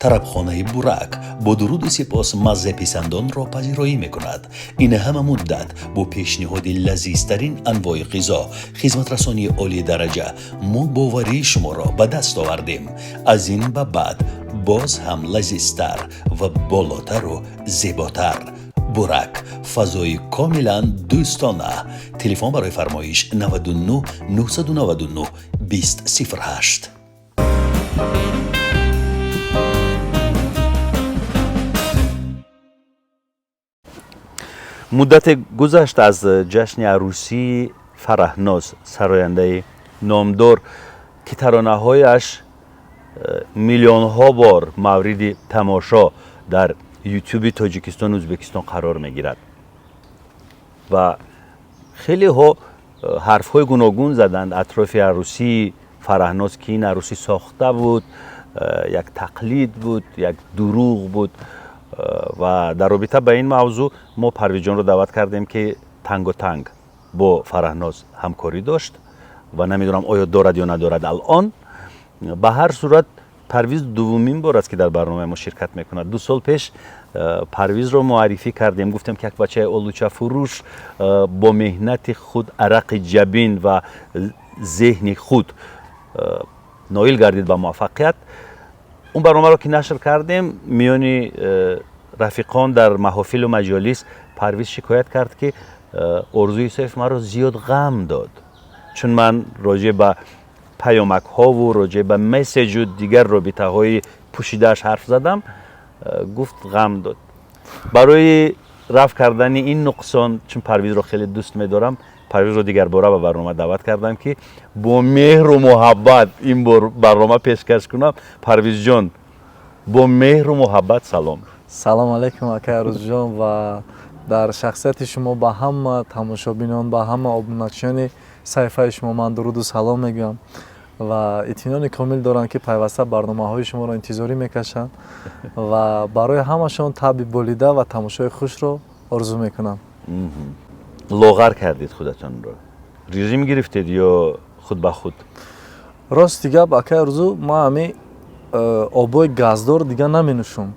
Тарабхонаи Бурак бо дуруду сипос маззаписандонро пазироӣ мекунад. Ин ҳама муддат бо пешниҳоди лазизтарин анвои ғизо, хизматрасонии олии дараҷа мо боварии шуморо ба даст овардем. Аз ин ба баъд боз ҳам лазизтар ва болотару зеботар. Бурак, фазои комилан дӯстона. Телефон барои фармоиш: 99 999 20 08. Муддате гузашт аз ҷашни арӯсии Фараҳноз, сарояндаи номдор, ки таронаҳояш миллионҳо бор мавриди тамошо дар Ютуби Тоҷикистону Ӯзбекистон қарор мегирад ва хелеҳо ҳарфҳои гуногун заданд атрофи арӯсии Фараҳноз, ки ин арӯсӣ сохта буд, як тақлид буд, як дурӯғ буд. Ва дар робита ба ин мавзӯъ мо Парвизҷонро даъват кардем, ки танготанг бо Фараҳноз ҳамкорӣ дошт ва намедонам, оё дорад ё надорад алон. Ба ҳар сурат, Парвиз дуввумин бор аст, ки дар барномаи мо ширкат мекунад. 2 сол пеш Парвизро муаррифӣ кардем, гуфтем, ки як бачаи олучафурӯш бо меҳнати худ, арақи ҷабин ва зеҳни худ ноил гардид ба муваффақият. Он барномаро ки нашр кардем, миёни рафиқон дар маҳофилу маҷолис Парвиз шикоят кард, ки Орзу Исоев маро зиёд ғам дод, чун ман роҷеъ ба паёмакҳову роҷеъ ба мессеҷу дигар робитаҳои пӯшидааш ҳарф задам. Гуфт, ғам дод. Барои рафъ кардани ин нуқсон, чун Парвизро хеле дӯст медорам, Парвизро дигарбора ба барнома даъват кардам, ки бо меҳру муҳаббат ин бор барнома пешкаш кунам. Парвизҷон, бо меҳру муҳаббат салом. Салом алейкум, акай Арузҷон, ва дар шахсияти шумо ба ҳама тамошобинон, ба ҳама обуначиёни саҳифаи шумо ман дуруду салом мегӯям ва итминони комил дорам, ки пайваста барномаҳои шуморо интизорӣ мекашанд ва барои ҳамашон табъи болида ва тамошои хушро орзу мекунам. Лоғар кардед худатонро, режим гирифтед ё худ ба худ? Рости гап, акай Орзу, ман ҳами обои газдор дига наменӯшум.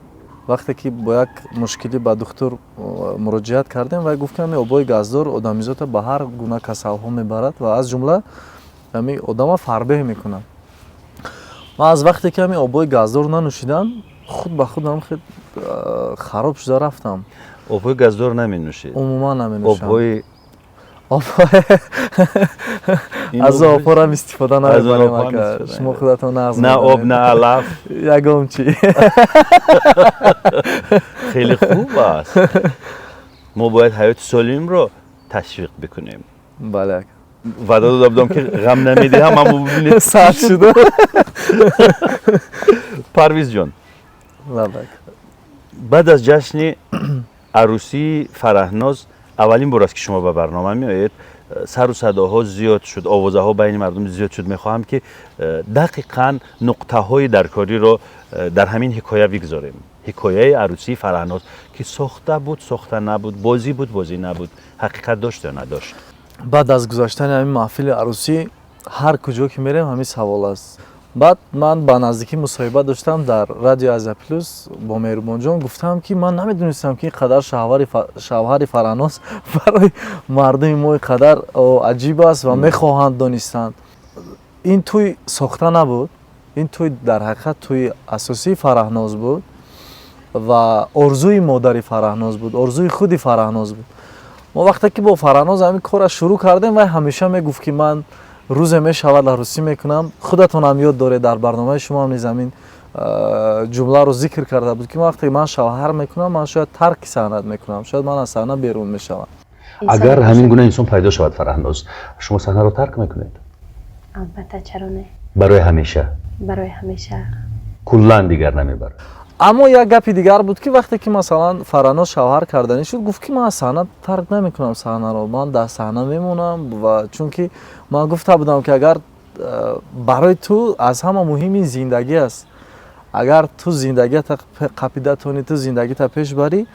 Вақте ки бо як мушкилӣ ба духтур муроҷиат кардем, вай гуфт, ки ҳами обои газдор одамизота ба ҳар гуна касалҳо мебарад ва аз ҷумла ҳами одама фарбеҳ мекунад. Ман аз вақте ки ҳами обои газдор нанӯшидам, худ ба худ ҳам хел хароб шуда рафтам. Обҳои газдор наменӯшед? Умуман наменӯшам. Обҳои Аз обҳорам истифода Аз намебарем. обҳоам Ака, истифода шумо намебаред. худатон нағз На об, медонед. на алаф. Ягон чӣ. Хеле хуб аст, мо бояд ҳаёти солимро ташвиқ бикунем. Бале, ака. Ваъда дода будам, ки ғам намедиҳам, аммо бубинед. Сар шуда. Парвизҷон, Лабак. баъд аз ҷашни арӯсии Фараҳноз аввалин бор аст, ки шумо ба барнома меоед. Сару садоҳо зиёд шуд, овозаҳо байни мардум зиёд шуд. Мехоҳам, ки дақиқан нуқтаҳои даркориро дар ҳамин ҳикоя бигзорем, ҳикояи арӯсии Фараҳноз, ки сохта буд, сохта набуд, бозӣ буд, бозӣ набуд, ҳақиқат дошт ё надошт. Баъд аз гузаштани ҳамин маҳфили арӯсӣ ҳар куҷо ки мерем, ҳамин савол аст. Баъд ман ба наздикӣ мусоҳиба доштам дар радио Азия Плюс бо Меҳрубонҷон. Гуфтам, ки ман намедонистам, ки ин қадар шавҳари Фараҳноз барои мардуми мо ин қадар аҷиб аст ва мехоҳанд донистанд. Ин тӯй сохта набуд, ин тӯй дар ҳақиқат тӯи асосии Фараҳноз буд ва орзуи модари Фараҳноз буд, орзуи худи Фараҳноз буд. Мо вақте ки бо Фараҳноз ҳамин корра шурӯъ кардем, вай ҳамеша мегуфт, ки ман рӯзе мешавад, арӯсӣ мекунам. Худатонам ёд доред, дар барномаи шумо ҳам низ ҳамин ҷумларо зикр карда буд, ки вақте ман шавҳар мекунам, ман шояд тарки саҳнат мекунам, шояд ман аз саҳна берун мешавам. Агар ҳамин гуна инсон пайдо шавад, Фараҳноз, шумо саҳнаро тарк мекунед? Албатта, чаро не? Барои ҳамеша? Барои ҳамеша. Куллан дигар намебарад? Аммо як гапи дигар буд, ки вақте ки, масалан, Фараҳноз шавҳар карданӣ шуд, гуфт, ки ман аз саҳна тарк намекунам саҳнаро, ман дар саҳна мемонам. Ва чунки ман гуфта будам, ки агар барои ту аз ҳама муҳим ин зиндагӣ аст, агар ту зиндагиата қапида тонӣ, ту зиндагита пеш барӣ,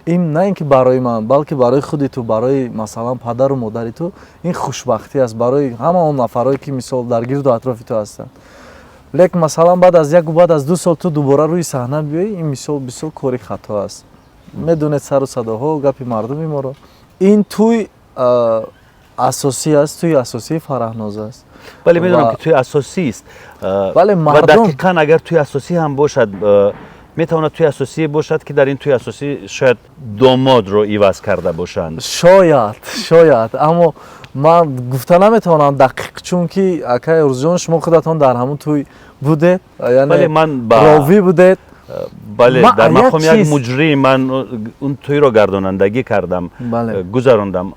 ин на ин ки барои ман, балки барои худи ту, барои, масалан, падару модари ту ин хушбахтӣ аст, барои ҳама он нафарое ки, мисол, дар гирду атрофи ту ҳастанд. Лекин, масалан, баъд аз яку баъд аз 2 сол ту дубора рӯи саҳна биёӣ, ин мисол бисёр кори хато аст. Медонед, сару садоҳо, гапи мардуми моро. Ин тӯй асосӣ аст, тӯи асосии Фараҳноз аст. Бале, медонам, ки тӯи асосист. Бале, мардум. Дақиқан, агар тӯи асосӣ ҳам бошад, метавонад тӯи асосӣ бошад, ки дар ин тӯи асосӣ шояд домодро иваз карда бошанд. Шояд, шояд, аммо ман гуфта наметавонам дақиқ, чунки, акай Орзуҷон, шумо худатон дар ҳамун тӯй будед, яъне ман ровӣ будед. Бале, дар мақоми як муҷрӣ ман он тӯйро гардонандагӣ кардам, гузарондам,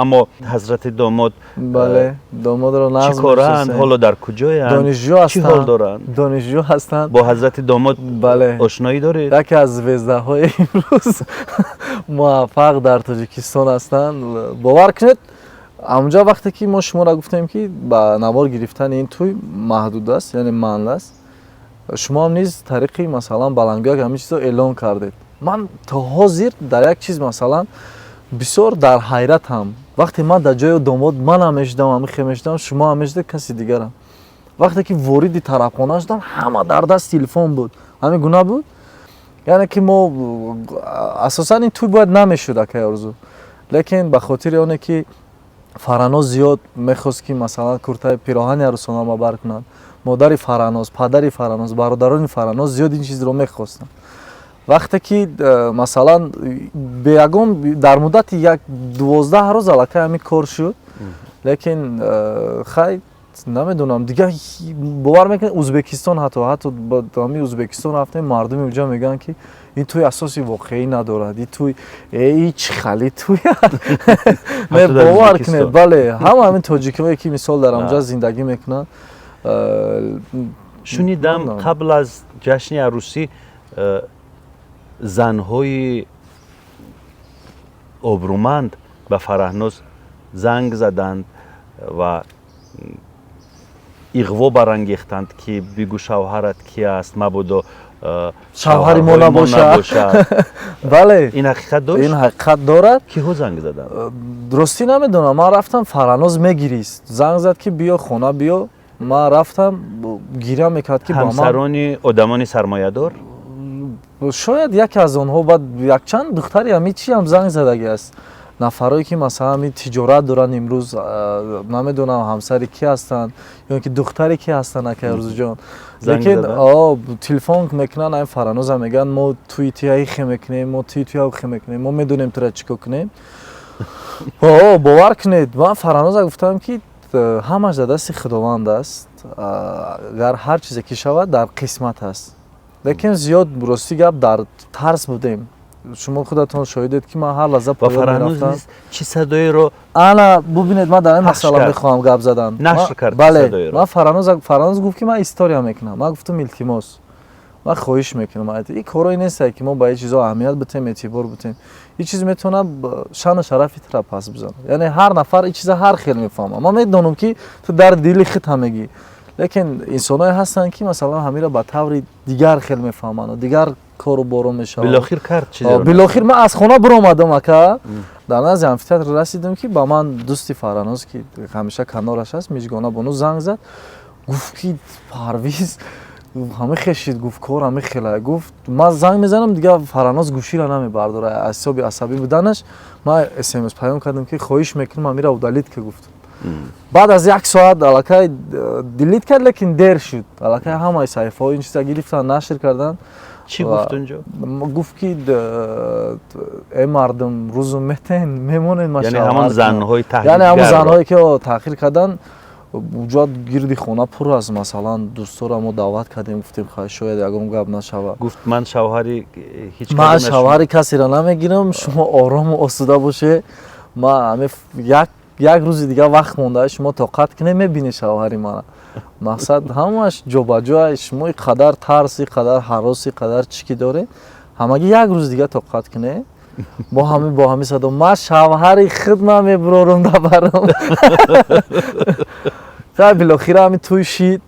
аммо ҳазрати домод Бале, домодро чӣ коранд, ҳоло дар куҷоянд? Донишҷӯ ҳастанд. Чӣ ҳол доранд? Донишҷӯ ҳастанд. Бо ҳазрати домод бале ошноӣ доред? Яке аз звезда ҳои имрӯз муваффақ дар Тоҷикистон ҳастанд. Бовар кунед, ҳамунҷа вақте ки мо шуморо гуфтем, ки ба навор гирифтани ин тӯй маҳдуд аст, яъне манъ аст, шумо ҳам низ тариқи, масалан, баландгӯяк ҳамин чизро эълон кардед. Ман то ҳозир дар як чиз, масалан, бисёр дар ҳайратам. Вақте ман дар ҷои домод манам мешудам, ҳамин хел мешудам, шумо ҳам мешудед, каси дигарам. Вақте ки вориди тарабхона шудам, ҳама дар даст телефон буд. Ҳамин гуна буд, яъне ки мо асосан ин тӯй бояд намешуд, акай Орзу, лекин ба хотири оне ки Фараҳноз зиёд мехост, ки, масалан, куртаи пироҳани арӯсона бар кунад, модари Фараҳноз, падари Фараҳноз, бародарони Фараҳноз зиёд ин чизро мехостанд. Вақте ки масалан, беягон дар муддати як 12 рӯз аллакай ҳамин кор шуд. Лекин хай, намедонам, дигар бовар мекунед, Узбекистон, ҳатто ҳамин Узбекистон рафтем, мардуми уҷа мегӯянд, ки ин тӯй асоси воқеӣ надорад, ин тӯй чӣ хали тӯй. Бовар кунед, бале, ҳама ҳамин тоҷикҳое, ки мисол дар онҷа зиндагӣ мекунанд. Шунидам, қабл аз ҷашни арӯсӣ занҳои обрӯманд ба Фараҳноз занг заданд ва иғво барангехтанд, ки бигӯ, шавҳарат ки аст, мабодо шавҳари мо набошад. Бале. Ин ҳақиқат дошт? Ин ҳақиқат дорад. Киҳо занг заданд? Ростӣ намедонам. Ман рафтам, Фараҳноз мегирист, занг зад, ки биё хона, биё. Ман рафтам, гиря мекард, ки Ҳамсарони одамони сармоядор? Шояд яке аз онҳо. Баъд якчанд духтари ҳами чи ҳам занг задагӣ аст, нафарое ки, масалан, ҳамин тиҷорат доранд имрӯз. Намедонам, ҳамсари ки ҳастанд ё ки духтари ки ҳастанд, акай Орзуҷон, лекин телефон мекунанд, ҳамин Фараҳноза мегӯянд: «Мо туи туя хе мекунем, мо туи туя хе мекунем, мо медонем тура чӣ кор кунем». Бовар кунед, ман Фараҳноза гуфтам, ки ҳамаш дар дасти Худованд аст, агар ҳар чизе ки шавад, дар қисмат аст. Лекин зиёд, рости гап, дар тарс будем. Шумо худатон шоҳидед, ки ман ҳар лаҳза поён мерафтам. Чӣ садоеро Ана, бубинед, ман дар ин масъала мехоҳам гап задан. Нашр кард. Бале, ман Фараҳноз гуфт, ки ман история мекунам. Ман гуфтам: «Илтимос, ман хоҳиш мекунам, ин корое нестае, ки мо ба ин чизо аҳамият битем, эътибор битем. Ин чиз метавонад шаъну шарафи тура пас бизанад. Яъне ҳар нафар ин чиза ҳар хел мефаҳмад. Ман медонам, ки ту дар дили худ ҳам мегӣ, лекин инсонҳое ҳастанд, ки, масалан, ҳаминро ба таври дигар хел мефаҳманд, дигар кору боро мешавад». Билохир кард чизеро? Билохир ман аз хона биромадам, ака, дар назди амфитеатр расидам, ки ба ман дӯсти Фараҳноз, ки ҳамеша канораш аст, Мижгона бону, занг зад. Гуфт, ки Парвиз ҳама хешид, гуфт, кор ҳама хела. Гуфт, ман занг мезанам, дигар Фараҳноз гӯширо намебардора аз ҳисоби асабӣ буданаш. Ман СМС паём кардам, ки хоҳиш мекунам, амира удалить ка, гуфт. Баъд аз як соат аллакай delete кард, лекин дер шуд, аллакай ҳамаи саҳифаҳо ин чиза гирифтанд, нашр карданд. Чӣ гуфт унҷо? Гуфт, ки э мардум, рӯзу метен мемонед. Яъне ҳамон занҳои Яъне ҳамон занҳое, ки таъхир карданд. Уҷа гирди хона пур аз, масалан, дӯстора мо даъват кардем, гуфтем, хай, шояд ягон гап нашавад. Гуфт, ман шавҳари ҳеҷ ман шавҳари касеро намегирам, шумо орому осуда боше. Ман як рӯзи дигар вақт монда, шумо тоқат кунед, мебинед шавҳари мана. Мақсад, ҳамаш ҷобаҷоа. Шумо и қадар тарс, и қадар ҳарос, и қадар чӣ ки доред, ҳамагӣ як рӯзи дигар тоқат кунед. Бо ҳамин садо ман шавҳари худ ман мебурорум дабарам. Хай, билохира ҳамин тӯй шид.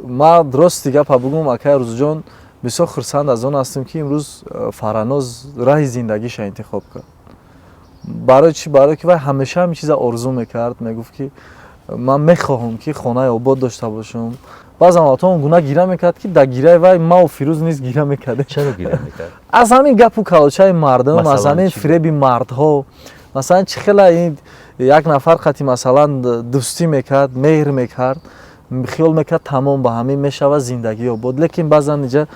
Ман рости гапа бугум, акай Рӯзҷон, бисёр хурсанд аз он ҳастем, ки имрӯз Фараҳноз раҳи зиндагиша интихоб кард. Барои чӣ? Барое ки вай ҳамеша ҳамин чиза орзу мекард, мегуфт, ки Ман мехоҳам, ки хонаи обод дошта бошам. Баъзан вақтҳо он гуна гира мекард, ки дар гираи вай маву Фирӯз низ гира мекардем. Чаро гира мекард? Аз ҳамин гапу калочаи мардум, аз Масалан, ҳамин чӣ? фиреби мардҳо. Масалан, чӣ хела ин як нафар қати, масалан, дӯстӣ мекард, меҳр мекард, хиёл мекард, тамом, ба ҳамин мешавад зиндагӣ обод. Лекин баъзан иҷа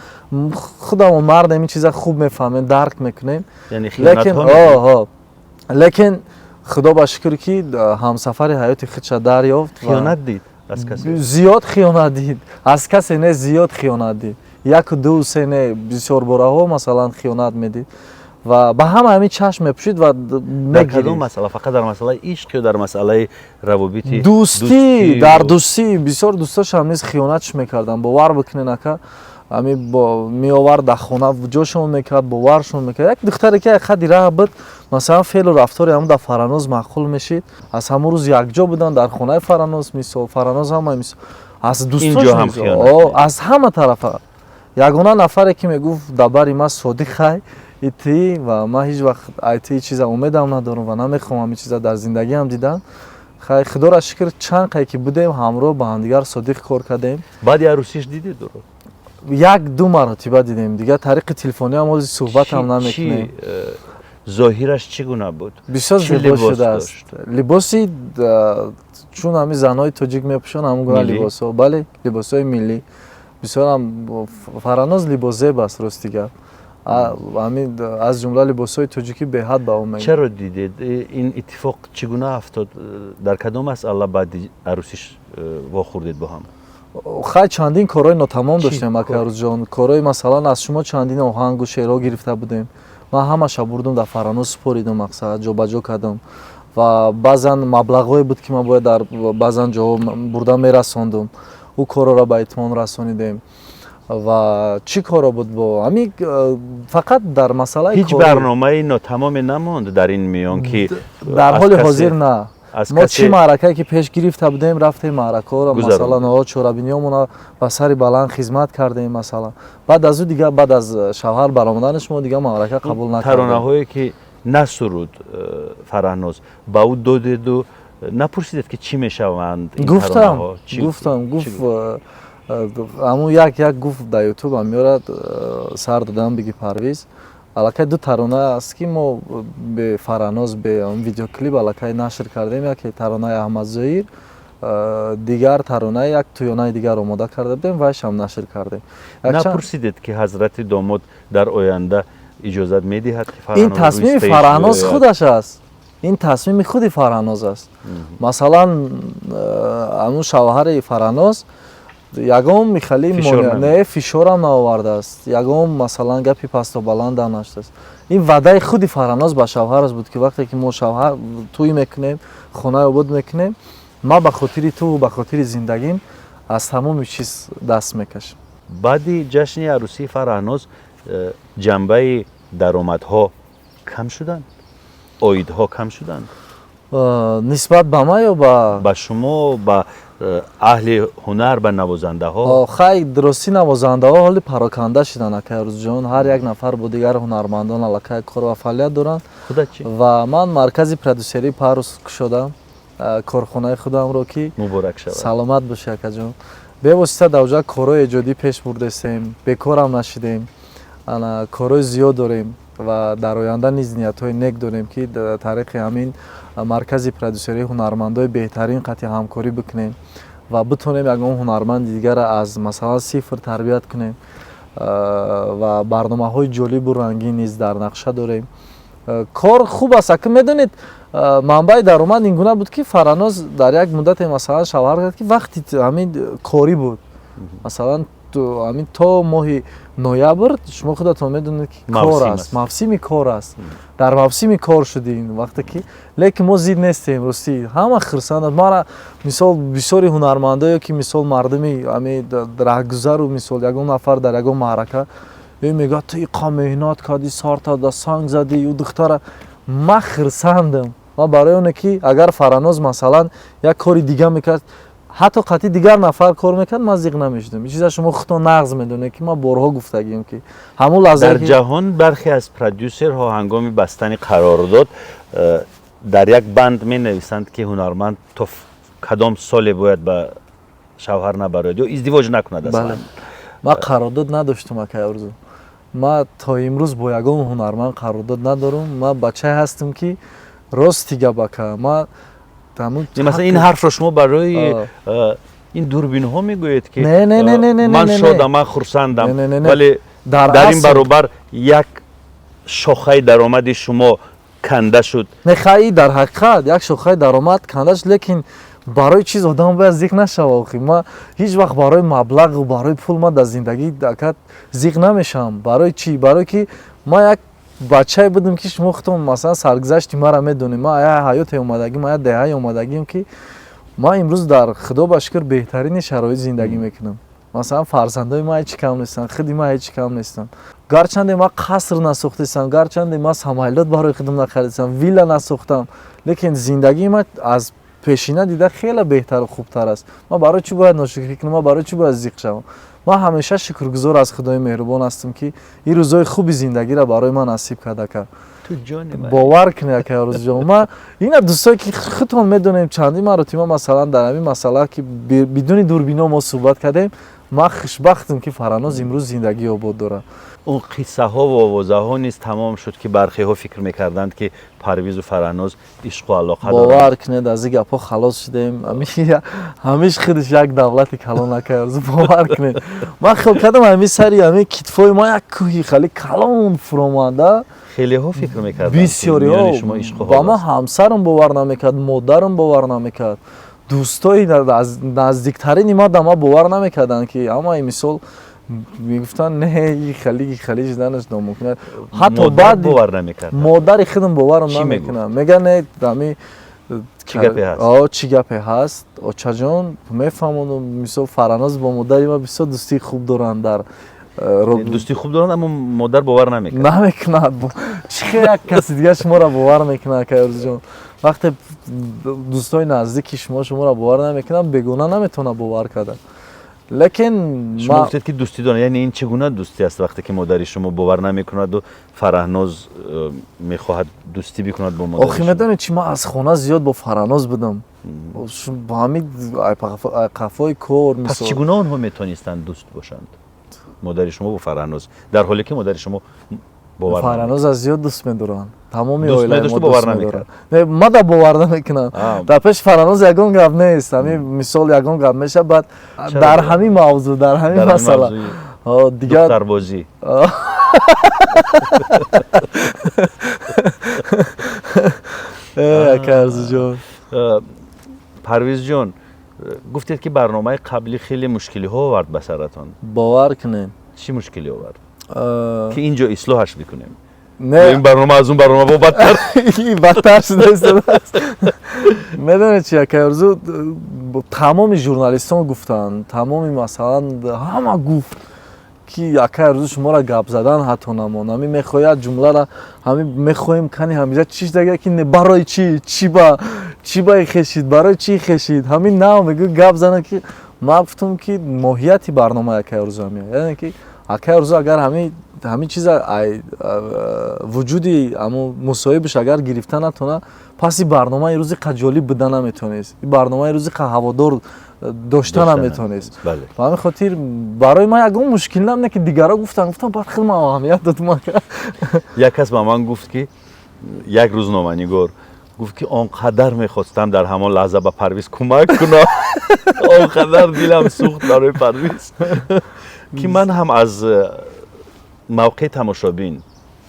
худамо мардем, ин чиза хуб мефаҳмем, дарк мекунем. Яъне лекин хиёнатҳо мекард? Оҳо, лекин худо ба шукр, ки ҳамсафари ҳаёти худша дарёфт Хиёнат дид аз касе? Зиёд хиёнат дид. Аз касе не, зиёд хиёнат дид, яку, ду, се не, бисёр бораҳо, масалан, хиёнат медид ва ба ҳама ҳамин чашм мепӯшид ва Дар кадом мегирифт. масъала? Фақат дар масъалаи ишқ ё дар масъалаи равобити Дӯстӣ, дар дӯстӣ. Бисёр дӯстошам низ хиёнатш мекарданд, бовар бикунед, ака. Ҳами меовард дар хона, ҷошон мекард, боваршон мекард. Як духтаре, ки як қадди раҳ буд, масалан, феълу рафтори ҳамун дар Фараноз маъқул мешид. Аз ҳамон рӯз якҷо буданд дар хонаи Фараноз. Мисол, Фараноз ҳама мисол аз дӯстош Инҷо ҳам низ, хиёнат о, аз ҳама тарафа. Ягона нафаре, ки мегуфт, дар бари ман содиқай ити ва ман ҳеҷ вақт айти чиза умедам надорам ва намехоҳам ҳамин чиза дар зиндагиам дидан. Хай, худоро шукр, чанд қай ки будем ҳамроҳ, ба ҳамдигар содиқ кор кардем. Баъди арӯсиш дидед ӯро? Як ду маротиба дидем, дигар тариқи телефониам ҳози суҳбатам намекунем. Чӣ, зоҳираш чӣ гуна буд? Бисёр Чӣ зебо либос шудааст. дошт? Либоси чун ҳамин занҳои тоҷик мепӯшанд, ҳамон гуна Миллӣ? либосҳо, бале, либосҳои миллӣ. Бисёрам Фараноз либосзеб аст, рости гап. Ҳамин аз ҷумла либосҳои тоҷикӣ беҳад ба ӯ мегӯяд. Чаро дидед? Ин иттифоқ чӣ гуна афтод? Дар кадом масъала баъди арӯсиш вохӯрдед бо ҳам? Хай, чандин корҳои нотамом Чӣ доштем, кор? Акарӯзҷон. Корҳои, масалан, аз шумо чандин оҳангу шеърҳо гирифта будем. Ман ҳамаша бурдум, дар Фараноз супоридум, мақсад, ҷобаҷо кардам. Ва баъзан маблағҳое буд, ки ман бояд дар баъзан ҷоҳо бурда мерасондум, ӯ корҳоро ба итмом расонидем. Ва чӣ корро буд бо ҳамин, фақат дар масъалаи Ҳеҷ барномаи нотамоме намонд дар ин миён, ки Дар аз ҳоли касе ҳозир на. Аз Мо касе чӣ маъракае ки пеш гирифта будем, рафтем маъракаҳоро, гузарондем. Масалан, о, чорабиниҳомона ба сари баланд хизмат кардем. Масалан, баъд аз ӯ дигар, баъд аз шавҳар баромадани шумо, дигар маърака қабул накардем. Таронаҳое, ки насуруд Фараҳноз, ба ӯ додеду напурсидед, ки чӣ мешаванд ин Гуфтам. таронаҳо? Чӣ Гуфтам. чӣ Гуфт, ҳамун як як гуфт, дар Ютуб ам меорад, сар додам, биги Парвиз, аллакай ду тарона аст, ки мо бе Фараноз, бе он видеоклип аллакай нашр кардем. Яке таронаи Аҳмадзоир, дигар таронаи як тӯёнаи дигар омода карда будем, вайшам нашр кардем. Напурсидед, ки ҳазрати домод дар оянда иҷозат медиҳад, ки Ин Фараҳноз рӯи тасмими stage Фараҳноз биёяд? худаш аст, ин тасмими худи Фараҳноз аст. Масалан, ҳамун шавҳари Фараҳноз ягон михали Фишор не, фишорам наовардааст, ягон, масалан, гапи пасту баландам нашудааст. Ин ваъдаи худи Фараҳноз ба шавҳараш буд, ки вақте ки мо шавҳар тӯй мекунем, хонаи обод мекунем, ман ба хотири ту, ба хотири зиндагим аз тамоми чиз даст мекашам. Баъди ҷашни арӯсии Фараҳноз ҷанбаи даромадҳо кам шуданд, оидҳо кам шуданд? Нисбат ба ман ё ба Ба шумо, ба аҳли ҳунар, ба навозандаҳо. Хай, дурустӣ, навозандаҳо ҳоли пароканда шуданд, акайрӯзҷон. Ҳар як нафар бо дигар ҳунармандон аллакай кор ва фаъолият доранд. Худат чӣ? Ва ман маркази продюсерии Парус кушодам, корхонаи худамро, ки Муборак шавад! Саломат бошӣ, акаҷон. Бевосита дар оҷа корҳои эҷодӣ пеш бурдестем, бекорам нашидем. Ана, корҳои зиёд дорем ва дар оянда низ ниятҳои нек дорем, ки дар тариқи ҳамин маркази продюсерии ҳунармандои беҳтарин қатъи ҳамкорӣ бикунем ва битонем ягон ҳунарманди дигарро аз, масалан, сифр тарбият кунем. Ва барномаҳои ҷолибу рангин низ дар нақша дорем. Кор хуб аст, ака. Медонед, манбаи даромад ин гуна буд, ки Фараноз дар як муддате, масалан, шавҳар кард, ки вақти ҳамин корӣ буд. Масалан, ҳамин то моҳи ноябр, шумо худатон медонед, ки кор аст, мавсими кор аст, дар мавсими кор шуди ин вақте ки. Лекин мо зид нестем, ростӣ, ҳама хурсанд. Мара, мисол, бисёри ҳунармандое, ки, мисол, мардуми ҳами раҳгузару, мисол, ягон нафар дар ягон маърака мегӯяд: «Ту иқа меҳнат кардӣ, сарта да санг задӣ, ӯ духтара». Ман хурсандам. Ман барои оне ки агар Фараноз, масалан, як кори дига мекард, ҳатто қатъи дигар нафар кор мекард, ман зиқ намешудам. Ин чиза шумо худтон нағз медонед, ки ман борҳо гуфтагием, ки ҳамун лаҳза Дар ҷаҳон бархе аз продюсерҳо ҳангоми бастани қарордод дар як банд менависанд, ки ҳунарманд то Кадом соле бояд ба шавҳар набарояд ё издивоҷ накунад аслан? Ман қарордод надоштам, акай Орзу. Ман то имрӯз бо ягон ҳунарманд қарордод надорам. Ман бачае ҳастам, ки рости гап, ака, ман Масалан, ин ҳарфро шумо барои ин дурбинҳо мегӯед, ки Не, не, не, не, не, ман не, не. шодам, ман хурсандам, Не, не, не, не. вале Дар дар ин асл- баробар як шохаи даромади шумо канда шуд. Не, хай, дар ҳақиқат як шохаи даромад канда шуд, лекин барои чиз одам бояд зиқ нашава. Охи, ман ҳеҷ вақт барои маблағу барои пул ман дар зиндагӣ, ака, зиқ намешавам. Барои чӣ? Барое ки ман як бачае будам, ки шумо худтон, масалан, саргузашти маро медонед. Ман як ҳаёте омадагим, як деҳае омадагим, ки ман имрӯз дар, худо ба шукр, беҳтарини шароит зиндагӣ мекунам. Масалан, фарзандои ман ҳеҷ кам нестанд, худи ман ҳеҷ кам нестам. Гарчанде ман қаср насохтастам, гарчанде ман самолёт барои худам нахаридастам, вилла насохтам, лекин зиндагии ман аз пешина дида хеле беҳтару хубтар аст. Ман барои чӣ бояд ношукрӣ кунам? Ман барои чӣ бояд зиқ шавам? Ман ҳамеша шукргузор аз Худои меҳрубон ҳастам, ки ин рӯзҳои хуби зиндагиро барои ман насиб кард, ака. Ту ҷони ман. Бовар кунед, ака Орзуҷон, ман ина дӯстое ки худтон медонем, чандин маротиба, масалан, дар ҳамин масъала, ки бидуни дурбино мо суҳбат кардем, ман хушбахтам, ки Фараноз имрӯз зиндагии обод дорад. Он қиссаҳо ва овозаҳо низ тамом шуд, ки бархеҳо фикр мекарданд, ки Парвизу Фараҳноз ишқу алоқа доранд. Бовар кунед, аз ин гапҳо халос шудем. Ҳамиш худаш як давлати калон, ака Орзу, бовар кунед, ман хел кардам, ҳамин сари ҳамин китфои ма як кӯҳи хеле калон фуромада. Хелеҳо фикр мекарданд, ки Бисёриҳо. миёни шумо ишқу Ба ҳол ман аст. ҳамсарам бовар намекард, модарам бовар намекард, дӯстои наздиктарини ма да ма бовар намекарданд, ки ҳамаи мисол мегуфтанд: не, и хали хали шуданаш номумкин аст. Ҳатто Модар баъди бовар намекард? Модари худам боварам Чӣ намекунад, мега: не, ами Чӣ гапе ҳаст? О, чӣ гапе ҳаст, очаҷон? Мефаҳмонам, мисол, Фараноз бо модари ма бисёр дӯстии хуб доранд дар Дӯстии хуб доранд, аммо модар бовар намекард. Намекунад. Чӣ хел як каси дигар шуморо бовар мекунад, акай Орзуҷон? Вақте дӯстои наздики шумо шуморо бовар намекунанд, бегона наметавонад бовар карда, лекин Шумо гуфтед, ки дӯстӣ доранд. Яъне ин чӣ гуна дӯстӣ аст, вақте ки модари шумо бовар намекунаду Фараҳноз мехоҳад дӯстӣ бикунад бо модари Охи, шумо? медонед чи, ман аз хона зиёд бо Фараноз будам. Бо ҳамин қафои кор. Пас чӣ гуна онҳо метонистанд дӯст бошанд, модари шумо бо Фараҳноз, дар ҳоле ки модари шумо бовар намекард? Фараноз аз зиёд дӯст медоранд, тамоми Дӯст оилаи медошту мо бовар дӯст намекард? медоранд. Не, мада бовар намекунам. Дар пеши Фараноз ягон гап нест. Ҳамин мисол, ягон гап мешавад, баъд Чаро дар бовар? ҳамин мавзӯъ, дар ҳамин Дар ҳамин масъала. мавзӯи О, дигар духтарбозӣ. Ака Арзуҷон. Парвизҷон, гуфтед, ки барномаи қаблӣ хеле мушкилиҳо овард ба саратон. Бовар кунед. Чӣ мушкилӣ овард, ки ин ҷо ислоҳаш бикунем? Не. Ин барнома аз он барнома бо бадтар. Бадтар шуда истодааст. Медонед чи, акай Орзу, тамоми журналистон гуфтанд, тамоми, масалан, ҳама гуфт, ки акай Орзу, шуморо гап задан ҳатто намон. Ҳамин мехоҳад ҷумлара, ҳамин мехоҳем кани ҳамиҷа чиш дага, ки не, барои чӣ, чӣ ба чӣ ба хешид, барои чӣ хешид, ҳамин нав мегӯ гап зана, ки ман гуфтам, ки моҳияти барномаи акай Орзу ҳамин, яъне ки акай Орзу агар ҳамин чиза вуҷуди ҳамун мусоҳибаш агар гирифта натона, пас ин барномаи рӯзи қа ҷолиб буда наметавонист, ин барномаи рӯзи қа ҳаводор дошта наметавонист. Ба ҳамин хотир барои ман ягон мушкил набуд, ки дигарро гуфтам, гуфтам, баъд хел ман аҳамият додам. Як кас ба ман гуфт, ки як рӯзноманигор гуфт, ки он қадар мехостам дар ҳамон лаҳза ба Парвиз кӯмак кунам, он қадар дилам сӯхт барои Парвиз, ки ман ҳам аз мавқеи тамошобин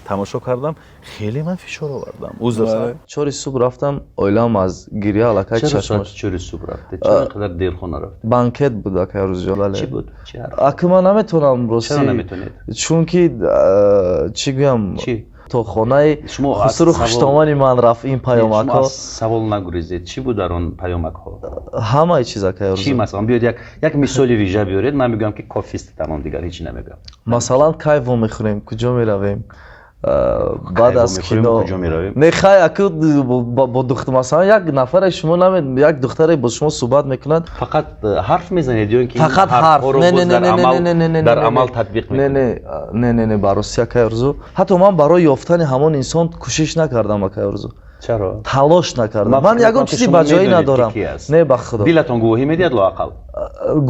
тамошо кардам, хеле ман фишор овардам, узр. 4 субҳ рафтам, оилаам аз гиря аллакай Чаро соати чашмаш 4 субҳ рафтед? Чаро ин қадар дер хона рафтед? Банкет буд, акай Рӯзҷон, бале. Чӣ буд? Чӣ ҳарф? Ака, ман наметавонам, Чаро ростӣ. наметавонед? Чунки чӣ гӯям, Чӣ? то хонаи Шумо аз хусуру савол- хуштомани ман рафт ин Шумо паёмакҳо. аз савол нагурезед. Чӣ буд дар он паёмакҳо? Ҳамаи чиз, акай Чӣ Рӯзҷон. масалан? Биёед, як мисоли вижа биёред, ман мегӯям, ки кофист, тамом, дигар ҳеҷ намегӯям. Масалан, кай вомехӯрем, куҷо меравем, баъд Кай аз вомехӯрем, кино. куҷо меравем? Не, хай, аку бо духтар, масалан, як нафаре шумо наме, як духтаре бо шумо суҳбат мекунад. Фақат ҳарф мезанед ё ин ки Фақат ҳарф. ҳарфҳоро Не, боз не, не, дар не, не, амал не, не, не, дар не, амал не. татбиқ Не, мекунед? Не, не, не, не, ба ростӣ, акай Орзу, ҳатто ман барои ёфтани ҳамон инсон кӯшиш накардам, акай Орзу. Чаро? Талош накардам. Ман ягон чизи баҷоӣ надорам. Не, ба худо. Дилатон гувоҳӣ медиҳад лоақал?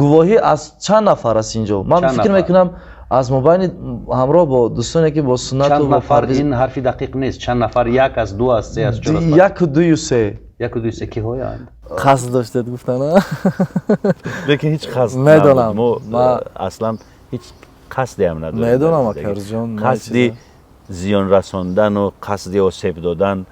Гувоҳӣ аз чанд нафар аст инҷо. Ман фикр мекунам, аз мобайни ҳамроҳ бо дӯстоне, ки бо Суннату чанд нафар? Ин ҳарфи дақиқ нест. Чанд нафар? Як аст, ду аст, се аст, чор аст? Яку, дую, се. Яку, ду, се. Киҳоянд? Қасд доштед гуфтана? Лекин ҳеҷ қасд Медонам. Мо аслан ҳеҷ қасдеам надорем. Медонам, акарҷон. Қасди зиён расондану қасди осеб додан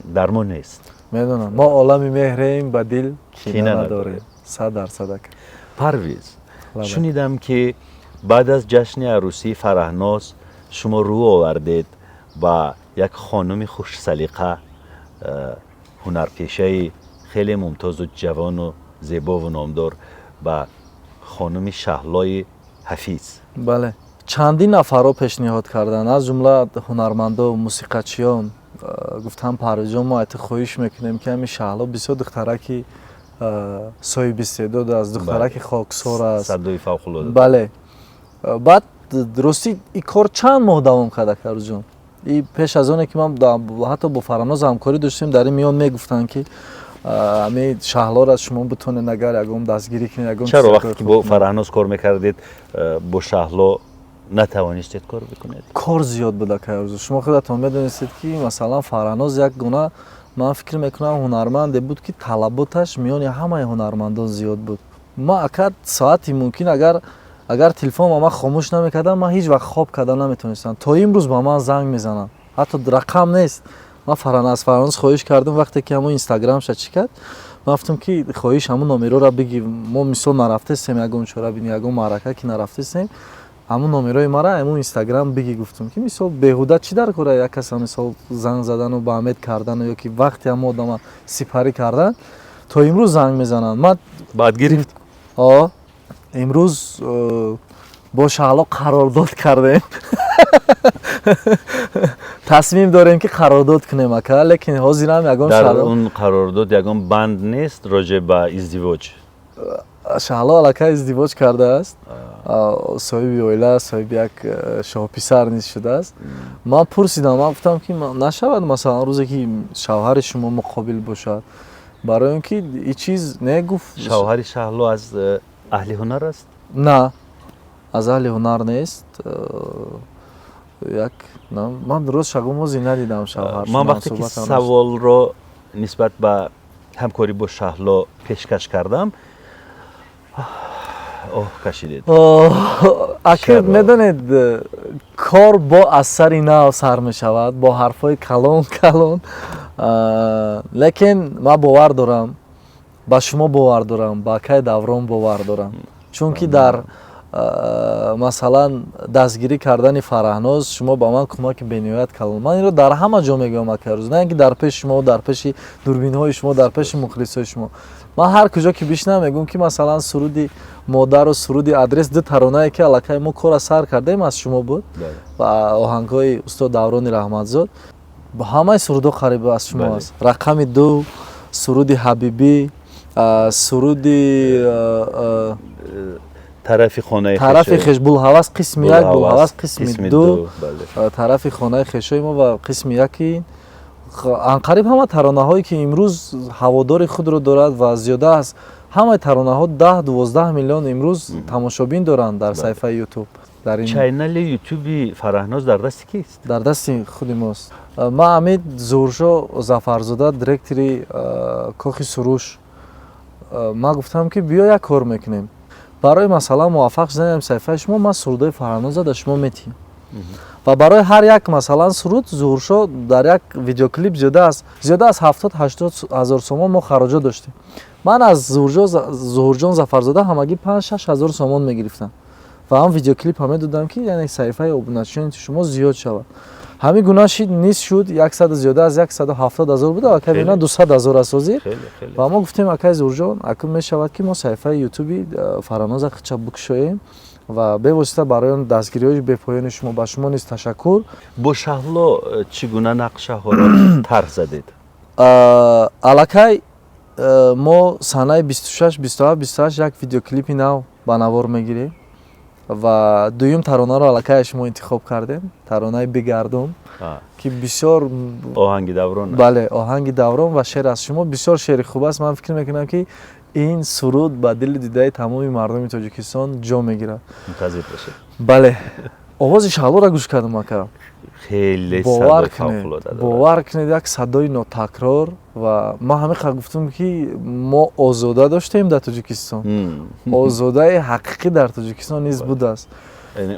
дар мо нест. Медонам, мо олами меҳрем, ба дил кина надорем, 100% ака. Парвиз, шунидам, ки баъд аз ҷашни арӯсии Фараҳноз шумо рӯ овардед ба як хонуми хушсалиқа, ҳунарпешаи хеле мумтозу ҷавону зебову номдор, ба хонуми Шаҳлои Ҳафиз. Бале, чандин нафарро пешниҳод карданд, аз ҷумла ҳунармандо, мусиқачиён. Гуфтам: «Парвизҷон, мо айти хоҳиш мекунем, ки ҳамин Шаҳло бисёр духтараки соҳиби истеъдод аст, духтараки хоксор аст». Садои фавқулода. Бале. Баъд ростӣ, ин кор чанд моҳ давом кард, акарҷон. И пеш аз оне ки ман ҳатто бо Фараҳноз ҳамкорӣ доштем, дар ин миён мегуфтанд, ки ами Шаҳлоро шумо битонед, агар ягон дастгирӣ кунед, ягон Чаро вақте ки бо Фараҳноз кор мекардед, бо Шаҳло натавонистед кор бикунед? Кор зиёд буд, акайрӯзу. Шумо худатон медонистед, ки масалан Фараҳноз як гуна, ман фикр мекунам, ҳунарманде буд, ки талаботаш миёни ҳамаи ҳунармандон зиёд буд. Ма, ака, соати мумкин агар телефон ба ман хомӯш намекардам, ман ҳеҷ вақт хоб карда наметавонистам. То имрӯз ба ман занг мезананд, ҳатто рақам нест. Ман аз Фараҳноз хоҳиш кардам, вақте ки ҳамон инстаграмша чӣ кард, ман гуфтам, ки хоҳиш, ҳамон номероро биги. Мо мисол нарафтестем ягон чорабини, ягон маърака ки нарафтестем, ҳамон номерои мара ҳамон инстаграм биги. Гуфтам, ки мисол беҳуда чӣ дар кора як каса мисол занг задану ба амед кардану ё ки вақти ҳамон одама сипарӣ кардан. То имрӯз занг мезананд. Ман Баъд гирифт? О, имрӯз бо Шаҳло қарордод кардем, тасмим дорем, ки қарордод кунем, ака, лекин ҳозирам ягон Дар он қарордод ягон банд нест роҷеъ ба издивоҷ? Шаҳло аллакай издивоҷ кардааст, соҳиби оила, соҳиби як шоҳписар низ шудааст. Ман пурсидам, ман гуфтам, ки нашавад, масалан, рӯзе ки шавҳари шумо муқобил бошад, барои он ки и чиз не, гуфт. Шавҳари Шаҳло аз аҳли ҳунар аст? На, аз аҳли ҳунар нест. Як ман рост шагум ҳозир надидам шавҳар. Ман вақте ки саволро нисбат ба ҳамкорӣ бо Шаҳло пешкаш кардам, оҳ кашидед. Аки, медонед, кор бо аз сари нав сар мешавад, бо ҳарфҳои калон калон, лекин ман бовар дорам, ба шумо бовар дорам, ба акай Даврон бовар дорам, чунки дар масалан дастгирӣ кардани Фараҳноз шумо ба ман кӯмаки бениҳоят калон. Ман инро дар ҳама ҷо мегӯям, акайрӯз, на ин ки дар пеши шумо, дар пеши дурбинҳои шумо, дар пеши мухлисҳои шумо. Ман ҳар куҷо ки бишнам, мегӯям, ки масалан суруди модару суруди адрес, ду таронае ки аллакай мо кора сар кардем, аз шумо буд ва оҳангҳои устод Даврони Раҳматзод. Ҳамаи сурудҳо қариб аз шумо аст: рақами ду, суруди ҳабибӣ, суруди Тарафи хонаи Тарафи хеш, Булҳавас қисми як, Булҳавас қисми ду, тарафи хонаи хешои мо ва қисми яки анқариб ҳама таронаҳое, ки имрӯз ҳаводори худро дорад ва зиёда аз ҳамаи таронаҳо 10-12 миллион имрӯз тамошобин доранд дар саҳифаи Ютуб. Дар ин Чайнали Ютуби Фараҳноз дар дасти кист? Дар дасти худи мост. Ман амид Зуҳуршо Зафарзода, директори Кохи Суруш, ман гуфтам, ки биё, як кор мекунем. Барои масалан муваффақ шудани саҳифаи шумо ман сурудҳои Фараҳноза дар шумо метиҳем ва барои ҳар як масалан суруд Зуҳуршо дар як видеоклип зиёда аз 70-80 ҳазор сомон мо хароҷот доштем. Ман аз Зуҳурҷон Зафарзода ҳамагӣ 5-6 ҳазор сомон мегирифтам ва ҳам видеоклипа медодам, ки яъне саҳифаи обуначиёни шумо зиёд шавад. Ҳамин гуна шид, низ шуд, яксаду зиёда аз 170 ҳазор буда ва кабина 200 ҳазор аст ҳозир. Ва мо гуфтем: «Акай Зуҳурҷон, акун мешавад, ки мо саҳифаи Ютуби Фараҳноза хича бикушоем». Ва бевосита барои он дастгириҳои бепоёни шумо ба шумо низ ташаккур. Бо Шаҳло чӣ гуна нақшаҳоро тарҳ задед? Аллакай мо санаи 26, 27, 28 як видеоклипи нав ба навор мегирем. Ва дуюм таронаро аллакай шумо интихоб кардем, таронаи «Бигардум», ки бисёр оҳанги Даврон. Бале, оҳанги Даврон ва шеър аз шумо. Бисёр шеъри хуб аст. Ман фикр мекунам, ки ин суруд ба дили дидаи тамоми мардуми Тоҷикистон ҷо мегирад. Мунтазир бошед. Бале, овози Шаҳлоро гӯш кардам, ака. Хеле. Бовар кунед, бовар кунед, як садои нотакрор. Ва ман ҳамин қадр гуфтам, ки мо Озода доштем дар Тоҷикистон, Озодаи ҳақиқӣ дар Тоҷикистон низ будааст.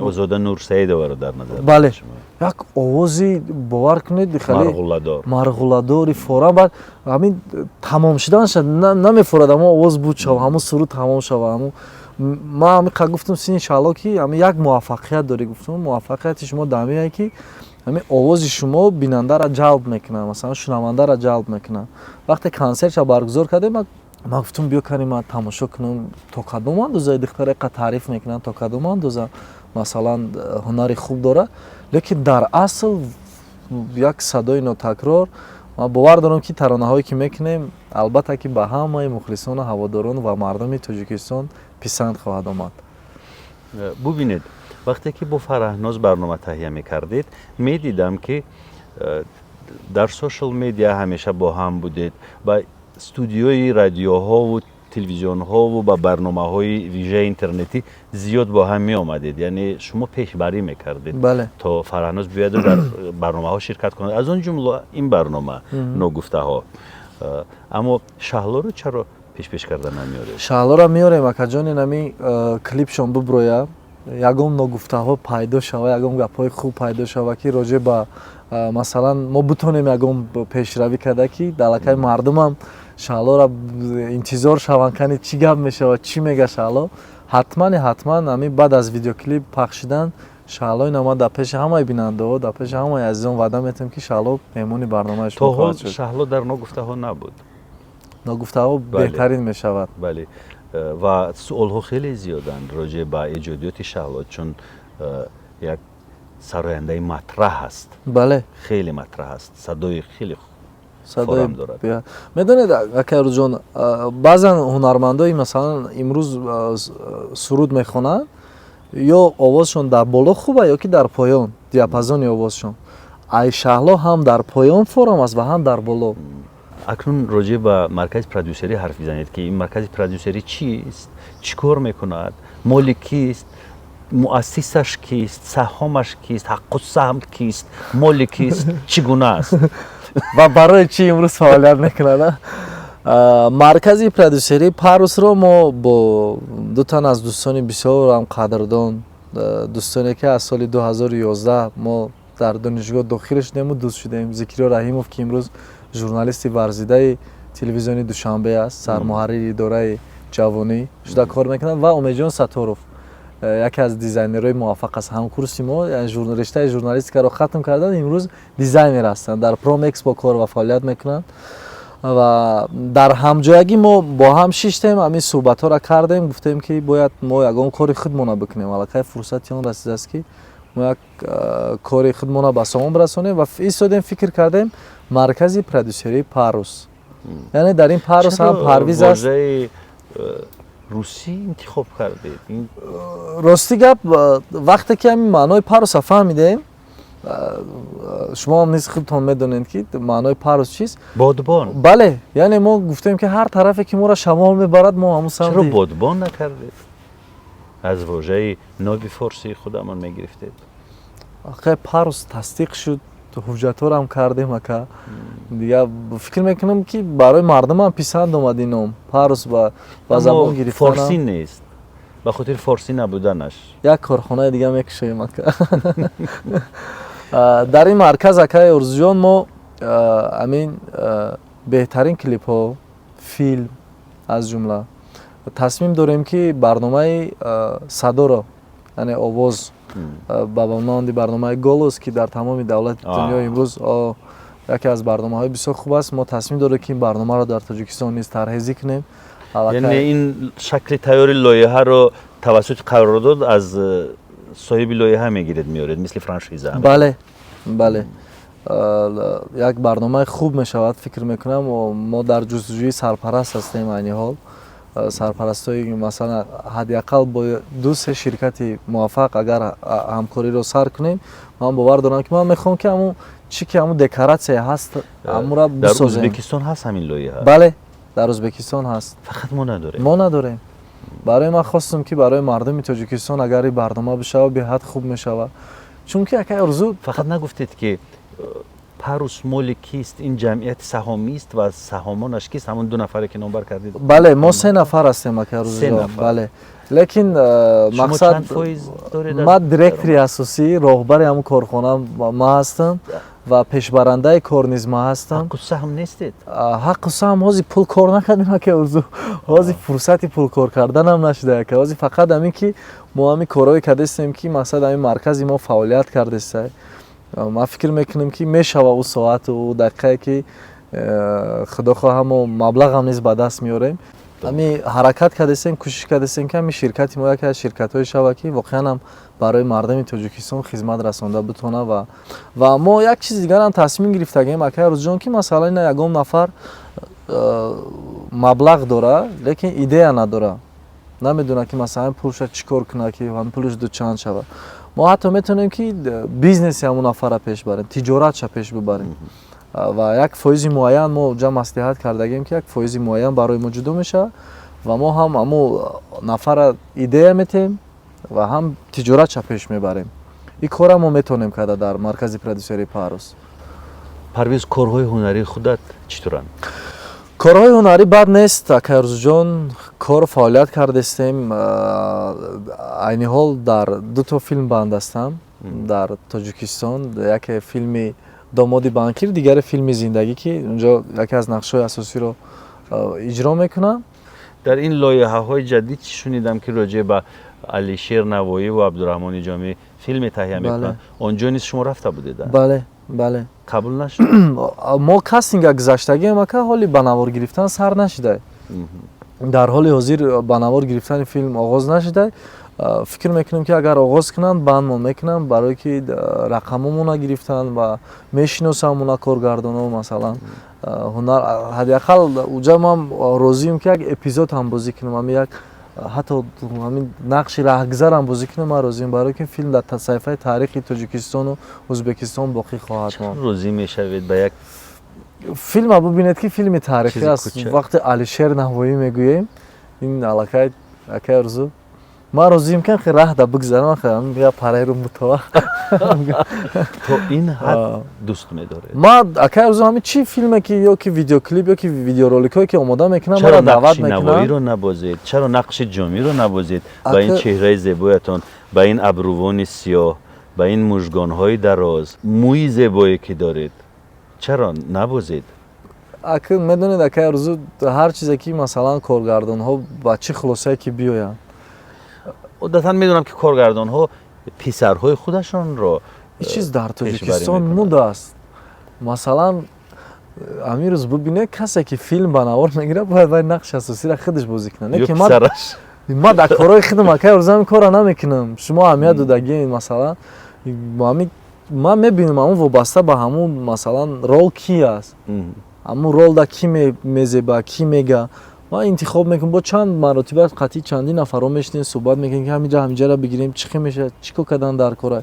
Озода Нурсаидоваро дар назар. Бале, як овози, бовар кунед, хеле марғуладор, марғуладори форам. Баъд ҳамин тамом шуданша намефорад, ҳамон овоз буд шава, ҳамон суруд тамом шава. Ҳамон ман ҳамин қадр гуфтам, сини Шаҳло, ки ҳамин як муваффақият дорӣ. Гуфтам, муваффақияти шумо дар ҳамине, ки ҳамин овози шумо бинандаро ҷалб мекунад, масалан, шунавандаро ҷалб мекунад. Вақте консертша баргузор кардем, ман гуфтам, биё кани ман тамошо кунам, то кадом андоза духтара иқа таъриф мекунанд, то кадом андоза, масалан, ҳунари хуб дорад. Лекин дар асл як садои нотакрор. Ман бовар дорам, ки таронаҳое ки мекунем, албатта ки ба ҳамаи мухлисону ҳаводорон ва мардуми Тоҷикистон писанд хоҳад омад. Бубинед, вақте ки бо Фараҳноз барнома таҳия мекардед, медидам, ки дар social media ҳамеша бо ҳам будед, ба студиёи радиоҳову телевизионҳову ба барномаҳои вижаи интернетӣ зиёд бо ҳам меомадед. Яъне шумо пешбарӣ мекардед, то Фараҳноз биёяду дар барномаҳо ширкат кунад, аз он ҷумла ин барнома, «Ногуфтаҳо». Аммо Шаҳлоро чаро пешпеш карда намеоред? Шаҳлоро меорем, акаҷон. Инами клипшон буброя, ягон ногуфтаҳо пайдо шава, ягон гапҳои хуб пайдо шава, ки роҷеъ ба, масалан, мо бутонем ягон пешравӣ карда, ки далакаи мардумам Шаҳлоро интизор шаванд, кани чӣ гап мешавад, чӣ мега Шаҳло. Ҳатмани ҳатман ҳамин баъд аз видеоклип пахшидан Шаҳло ина дар пеши ҳамаи бинандаҳо, дар пеши ҳамаи азизон ваъда метиҳем, ки Шаҳло меҳмони барномаи шумо То ҳол хоҳад шуд. Шаҳло дар «Ногуфтаҳо» набуд. «Ногуфтаҳо» беҳтарин мешавад. Бале, ва суолҳо хеле зиёданд роҷеъ ба эҷодиёти Шаҳло, чун як сарояндаи матраҳ аст. Хеле матраҳ аст, садои хеле садои форам дорад. Медонед, акай Рӯзҷон, баъзан ҳунармандои, масалан, имрӯз суруд мехонанд, ё овозшон дар боло хуба, ё ки дар поён диапазони овозшон. Ай Шаҳло ҳам дар поён форам аст ва ҳам дар боло. Акнун роҷеъ ба маркази продюсерӣ ҳарф бизанед, ки ин маркази продюсерӣ чист, чӣ кор мекунад, моли кист, муассисаш кист, саҳомаш кист, ҳаққу саҳм кист, моли кист, чӣ гуна аст? Ва барои чӣ имрӯз фаъолият мекунад? Маркази продюсерии «Парусро» мо бо ду тан аз дӯстони бисёрам қадрдон, дӯстоне ки аз соли 2011 мо дар донишгоҳ дохил шудему дӯст шудем, Зикриё Раҳимов, ки имрӯз журналисти варзидаи телевизиони Душанбе аст, сармуҳаррири идораи ҷавонӣ шуда кор мекунад, ва Умедҷон Сатторов, яке аз дизайнерҳои муваффақ аст, ҳамкурси мо, рештаи журналистикаро хатм карданд, имрӯз дизайнер ҳастанд, дар Промэкспо кор ва фаъолият мекунанд. Ва дар ҳамҷоягӣ мо бо ҳам шиштем, ҳамин суҳбатҳоро кардем, гуфтем, ки бояд мо ягон кори худмона бикунем. Аллакай фурсати он расидааст, ки мо як кори худмона ба сомон расонем. Ва истодем, фикр кардем, маркази продюсерии «Парус», яъне дар ин «Парус» ҳам парвиз аст. Вожаи русӣ интихоб кардед? Рости гап, вақте ки ҳамин маънои паруса фаҳмидем, шумо ҳам низ худтон медонед, ки маънои парус чист. Бодбон. Бале, яъне мо гуфтем, ки ҳар тарафе ки моро шамол мебарад, мо ҳамун Чаро самти. бодбон накардед, аз вожаи ноби форсии худамон мегирифтед? Акай, «Парус» тасдиқ шуд, ҳуҷҷатҳоро кардем, ака. Дигар фикр мекунам, ки барои мардумам писанд омад ин ном «Парус» ба забон Аммо гирифтан. форсӣ нест, ба хотири форсӣ набуданаш. Як корхонаи дига мекушоем, ака. Дар ин марказ, акаи Орзуҷон, мо ҳамин беҳтарин клипҳо, филм, аз ҷумла тасмим дорем, ки барномаи садоро, яъне овоз, ба монанди барномаи «Голос», ки дар тамоми давлати дунё имрӯз яке аз барномаҳои бисёр хуб аст, мо тасмим дорем, ки ин барномаро дар Тоҷикистон низ тарҳрезӣ кунем. Яъне ин шакли тайёри лоиҳаро тавассути қарордод аз соҳиби лоиҳа мегиред, меоред, мисли франшиза? Бале, як барномаи хуб мешавад, фикр мекунам. Мо дар ҷустуҷӯи сарпараст ҳастем айни ҳол. Сарпарастои, масалан, ҳадди ақал бо ду-се ширкати муваффақ агар ҳамкориро сар кунем, ман бовар дорам, ки ман мехоҳам, ки ҳамун чӣ ки ҳамун декоратсия ҳаст, ҳамура Дар бисозем. Ӯзбекистон ҳаст ҳамин лоиҳа? Бале, дар Ӯзбекистон ҳаст. Фақат мо надорем. Мо надорем. Барои ман хостам, ки барои мардуми Тоҷикистон агар ин барнома бишавад, беҳад хуб мешавад, чунки, акай Орзу, Фақат нагуфтед, ки Парус моли кист, ин ҷамъияти саҳомист ва саҳомонаш кист, ҳамон ду нафаре, ки номбар кардед? Бале, мо се нафар ҳастем, акай Се Орзуҷон. нафар. Бале, лекин Шумо мақсад чанд фоиз доред аз ман директори асосӣ, роҳбари ҳамун корхона ма ҳастам ва пешбарандаи кор низ ма ҳастам. Ҳаққу саҳм нестед? Ҳаққу саҳм ҳозир пул кор накардем, ака Орзу. Ҳозир фурсати пул кор карданам нашуда, ака. Ҳозир фақат ҳамин, ки мо ҳамин корҳое кардастем, ки мақсад ҳамин маркази мо фаъолият кардеста. Ман фикр мекунем, ки мешава ӯ соату ӯ дақиқае, ки худо хоҳа, мо маблағам низ ба даст меорем. Ҳамин ҳаракат кардастем, кӯшиш кардастем, ки ҳамин ширкати мо яке аз ширкатҳое шавад, ки воқеан ҳам барои мардуми Тоҷикистон хизмат расонда битона. Ва мо як чизи дигарам тасмим гирифтагем, акай Орзуҷон, ки масалан, ина ягон нафар маблағ дора, лекин идея надора, намедонад, ки масалан пулша чӣ кор кунад, ки ҳамин пулаш дучанд шавад. Мо ҳатто метавонем, ки бизнеси ҳамон нафарра пеш барем, тиҷоратша пеш бибарем ва як фоизи муайян мо ҷа маслиҳат кардагем, ки як фоизи муайян барои мо ҷудо мешавад ва мо ҳам ҳамун нафарра идея метиҳем ва ҳам тиҷоратша пеш мебарем. Ин корра мо метавонем карда дар маркази продюсерии Парус. Парвиз, корҳои ҳунарии худат чӣ туранд? Корҳои ҳунарӣ бад нест, акай Орзуҷон. Кор фаъолият кардастем. Айни ҳол дар дуто филм банд ҳастам дар Тоҷикистон: яке филми «Домоди банкир», дигаре филми «Зиндагӣ», ки унҷо яке аз нақшҳои асосиро иҷро мекунам. Дар ин лоиҳаҳои ҷадид чӣ шунидам, ки роҷеъ ба Алишер Навоӣ ва Абдураҳмони Ҷомӣ филме таҳия мекунанд? Он ҷо низ шумо рафта будед? Бале, бале. Қабул нашуд? Мо кастинга гузаштагием, ака, ҳоли ба навор гирифтан сар нашидай. Дар ҳоли ҳозир ба навор гирифтани филм оғоз нашидай. Фикр мекунем, ки агар оғоз кунанд, бандмон мекунанд, барое ки рақамомона гирифтанд ва мешиносам уна коргардоно. Масалан, ҳунар ҳадди ақал уҷа ман розием, ки як эпизод ҳам бозӣ кунам, ҳами як ҳатто ҳамин нақши раҳгузарам бозӣ кунам, ман розием, барое ки филм дар саҳифаи таърихи Тоҷикистону Ӯзбекистон боқӣ хоҳад монд. Розӣ мешавед ба як Филма бубинед, ки филми таърихӣ чизи аст. кӯчак. Вақте Алишер Навоӣ мегӯем, ин аллакай, акай Орзу, ман розием, ки раҳда бигзарам, я парайру мутова. То ин ҳад дӯст медоред? Ман, акай Орзу, ҳамин чи филме ки ё ки видеоклип, ё ки видеороликҳое ки омода мекунам, Чаро маро даъват нақши мекунам. Навоиро набозед? Чаро нақши Ҷомиро набозед? Ба ин чеҳраи зебоятон, ба ин абрувони сиёҳ, ба ин мужгонҳои дароз, мӯи зебое, ки доред, чаро набозед? Ака, медонед, акай Орзу, ҳар чизе ки, масалан, коргардонҳо ба чӣ хулосае ки биёянд. Одатан медонам, ки коргардонҳо писарҳои худашонро Ин чиз дар пешбарӣ Тоҷикистон мекунанд. муд аст. Масалан, ҳамин рӯз бубинед, касе ки филм ба навор мегирад, бояд вай нақши асосиро худаш бозӣ кунад, не ё ки ман. писараш. Ман дар корҳои худам, акай Орзу, ҳамин корро намекунам. Шумо аҳамият додагиед, масалан, ҳамин ман мебинам, ҳамун вобаста ба ҳамун, масалан, рол ки аст, ҳамун ролда ки мезеба, ки мега, ман интихоб мекунам. Бо чанд маротиба қатъи чандин нафарҳо мешинем, суҳбат мекунем, ки ҳаминҷа ҳаминҷаро бигирем, чӣ хел мешавад, чӣ кор кардан дар кора.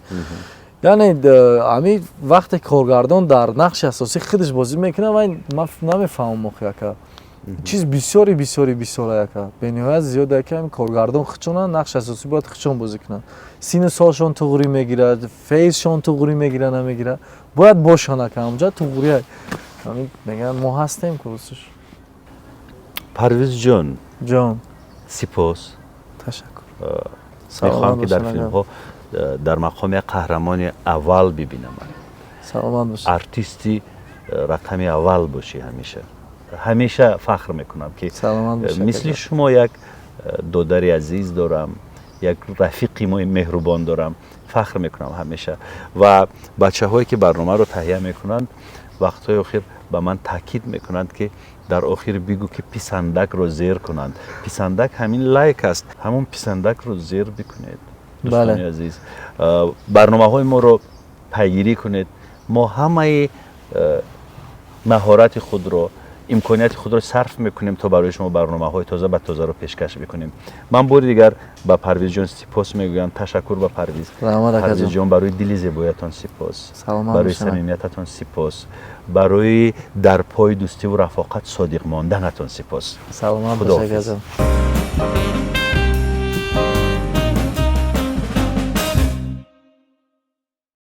Яъне ҳамин вақте коргардон дар нақши асосӣ худаш бозӣ мекунад, вай ман намефаҳмам охи, ака. Чиз бисёри бисёри бисёр, ака, бениҳоят зиёд, ки ҳамин коргардон худшона нақши асосӣ бояд худшон бозӣ кунанд. Сину солшон туғрӣ мегирад, фейсшон туғрӣ мегирад, намегирад, бояд бошанд, ака, ҳамҷа туғрӣ. Ҳамин мегӯянд, мо ҳастем курсуш. Парвизҷон! Ҷон. Сипос. Ташаккур. Мехоҳам, ки дар бошед. филмҳо дар мақоми як қаҳрамони аввал бибинам. Саломат бошед. Артисти рақами аввал бошӣ. Ҳамеша, ҳамеша фахр мекунам, ки Саломат бошед. мисли шумо як додари азиз дорам, як рафиқи меҳрубон дорам. Фахр мекунам ҳамеша. Ва бачаҳое, ки барномаро таҳия мекунанд, вақтҳои охир ба ман таъкид мекунанд, ки дар охир бигӯ, ки писандакро зер кунанд. Писандак ҳамин лайк аст, ҳамон писандакро зер бикунед, дӯстони азиз. Барномаҳои моро пайгирӣ кунед. Мо ҳамаи маҳорати худро Имконияти худро сарф мекунем, то барои шумо барномаҳои тоза ба тозаро пешкаш бикунем. Ман бори дигар ба Парвизҷон сипос мегӯям. Ташаккур ба Парвиз. Раҳмат, акаҷон. Парвизҷон, барои дили зебоятон сипос. Саломат Барои бошед. самимиятатон сипос, барои дар пои дӯстиву рафоқат содиқ монданатон сипос. Саломат Худоҳофиз. бош, акаҷон.